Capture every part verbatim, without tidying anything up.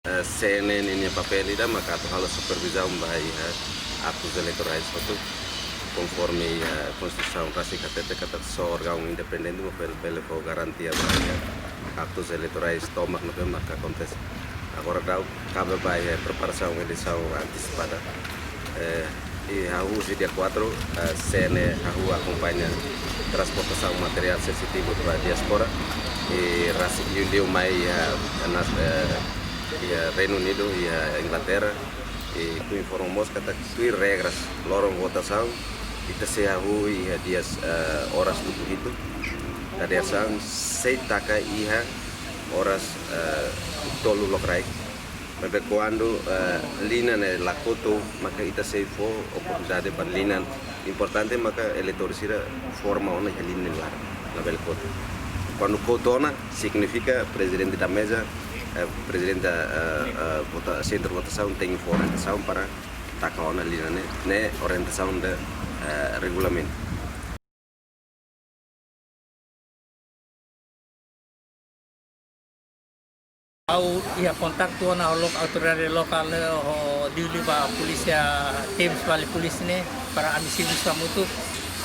Eh, C N E ninia papél ida maka atu halo supervizaun ba iha aktus eleitorais hotu, konforme iha Konstituisaun rasik hatete katak só órgaun independente mak bele, bele fó garantia ba iha aktus eleitorais tomak ne'ebé maka akontese. Agora daudaun kabe ba iha preparasaun eleisaun antesipada. Eh, i hahú husi dia quatro, eh, C N E hahú akompaña transportasaun materiál sensitivu ba diáspora. I rasik liuliu mai iha, nas, eh, iha Reinu Unidu, iha Inglaterra. I ha'u informa mós katak tuir regras loron votasaun, ita sei hahú iha dias, eh, oras tuku hitu. Dadeer-saan sei taka iha oras, eh, tolu lokraik. Maibé kuandu, eh, linan ne'e la kotu, maka ita sei fó oportunidade ba linan. Importante maka eleitór sira forma ona iha linan ne'e laran, labele kotu. Kuandu kotu ona, signifika prezidente da meza, eh, prezidente, eh, eh, vota-, sentru votasaun tenke fó orientasaun para taka ona linan ne'e, ne'e orientasaun de, eh, regulamentu. Ha'u iha kontaktu ona ho lok-, autoridade lokál ne'e, ho liuliu ba polísia, teams fali polísia ne'e, para ami servisu hamutuk,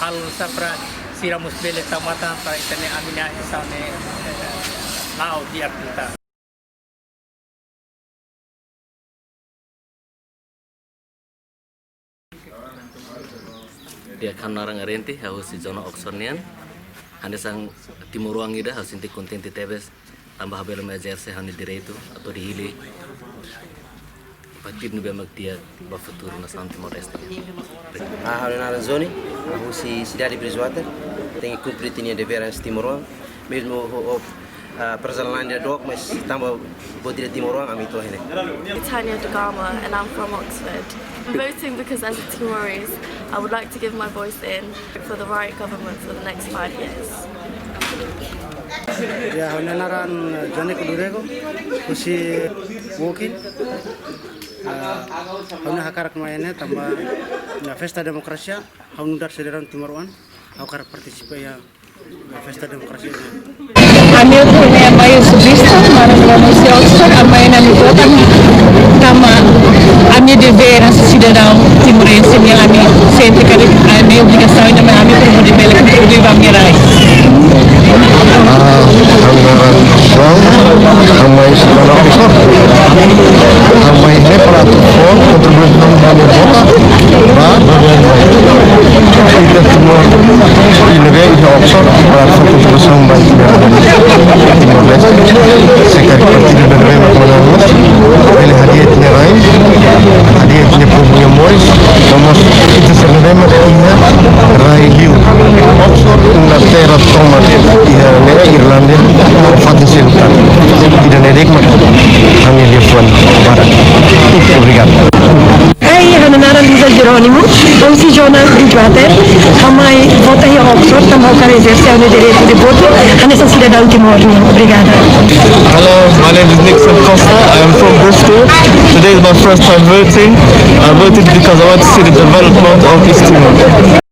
halo nu'usá para sira mós bele tau matan para ita-nia ami-nia eleisaun ne'e, eh, la'o di'ak liután. Di'ak, ha'u-nia naran Arenti, ha'u husi zona Oxford nian. Hanesan timoroan ida, ha'u sente kontente tebes, tanba ha'u bele mai ezerse ha'u-nia direitu atu hili partidu ne'ebé mak di'ak ba futuru nasaun Timor-Leste. Ah, ha'u-nia naran Zoni, ha'u husi sidade Bridgwater, tenke kumpre ita-nia dever hanesan timoroan, mezmu ho, ho, ah, perjalanan ida dook, mas tanba buat ida timoroan, ami to'o iha ne'e. Tanya Dagama, and I'm from Oxford. I'm voting because, as a Timorese, I would like to give my voice in for the right government for the next five years. Ya, ha'u-nia naran, eh, Jone Kudurego, husi Wokin. Eh, ha'u-nia hakarak mai ne'e tanba iha festa demokrasia, ha'u nu'udar sidadaun timoroan, ha'u hakarak partisipa iha festa demokrasia ne'e. Ami hotu ne'e mai husi Bristol, maran ami husi Oxford, ami mai ne'e vota, tanba ami-nia dever hanesan sidadaun timorense nian, ami sente katak ami obrigasaun ida mak ami promove bele kontribui ba ami-nia rai. Ah, ha'u-nia naran João, ha'u mai husi zona Oxford. Ha'u mai ne'e para atu fó kontribuisaun ba ami-nia vota, ba, ba, ba, ba. Ita semua ida ne'ebé iha Oxford para atu fó kontribuisaun ba ita-nia Timor-Leste. Se karik partidu ne'ebé mak manán mós, bele hadi'a ita-nia rai, hadi'a ita-nia povu nia moris, no mós ita sira ne'ebé mak iha rai liu. Oxford, Inglaterra, tomak iha ne'e, Irlanda, no fatin seluk tan. Ida-ne'e de'it mak ha'u-nia liafuan badak. Obrigadu. Hai, ha'u-nia naran Lisa Jerónimo, ha'u husi zona Bridgwater, ha'u mai vota iha Oxford, tanba ha'u hakarak ezerse ha'u-nia direitu de votu, hanesan sidadaun Timor nian. Obrigada. Hello, my name is Nixon Costa. I am from Bristol. Today is my first time voting. I voted because I want to see the development of East Timor.